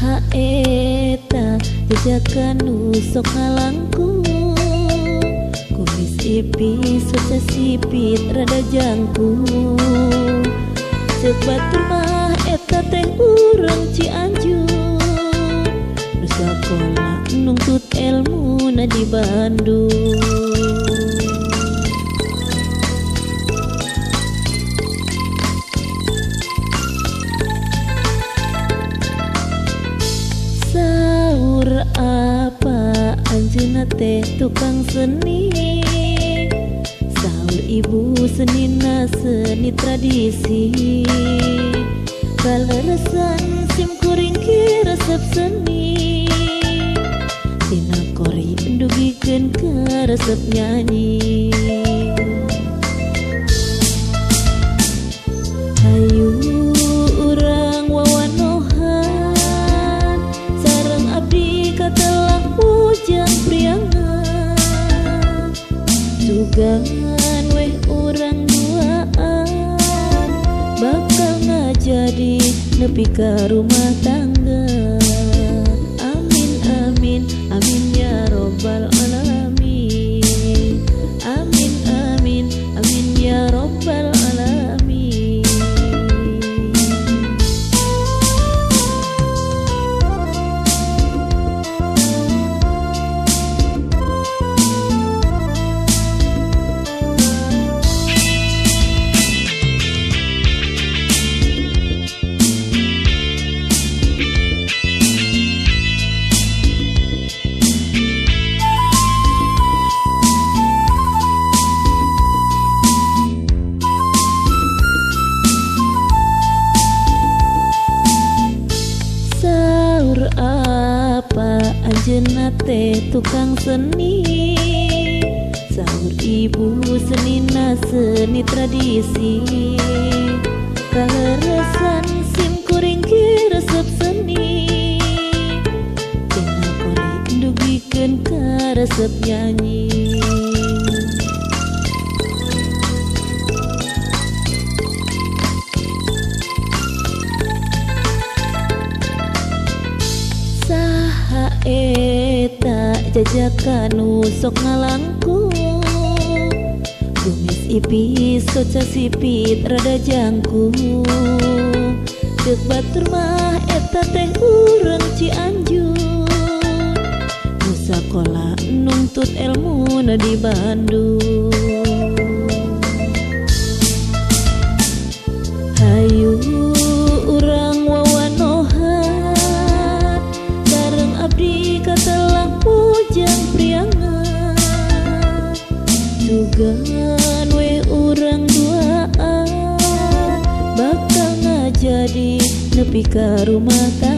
Saha eta jejakan nu sok ngalangkung, kumis ipis soca sipit rada jangkung. Ceuk batur mah eta teh urang Cianjur, nu sakola nungtut elmuna di Bandung. Saur apa anjeunna teh tukang seni, saur ibu senina seni tradisi. Kaleresan sim kuring ki resep seni, tina kori dugikeun ka resep nyanyi. Hayu urang wawanohan sareng abdi katelah Ujang Priangan, sugan weh urang duaan bakal ngajadi nepi ka rumah tangga. Amin amin amin ya robbal alamin. Amin amin amin ya robbal alamin. Saur apa anjeunna teh tukang seni, saur ibu senina seni tradisi. Kaleresan sim kuring ki resep seni, tina kori dugikeun ka resep nyanyi. Saha eta jajakan nu sok ngalangkung, kumis ipis soca sipit rada jangkung. Ceuk batur mah eta teh urang Cianjur, nu sakola nungtut elmuna di Bandung. Hayu urang wawanohan sareng abdi katelah Ujang Priangan, sugan we urang duaan bakal ngajadi nepi ka rumah tangga.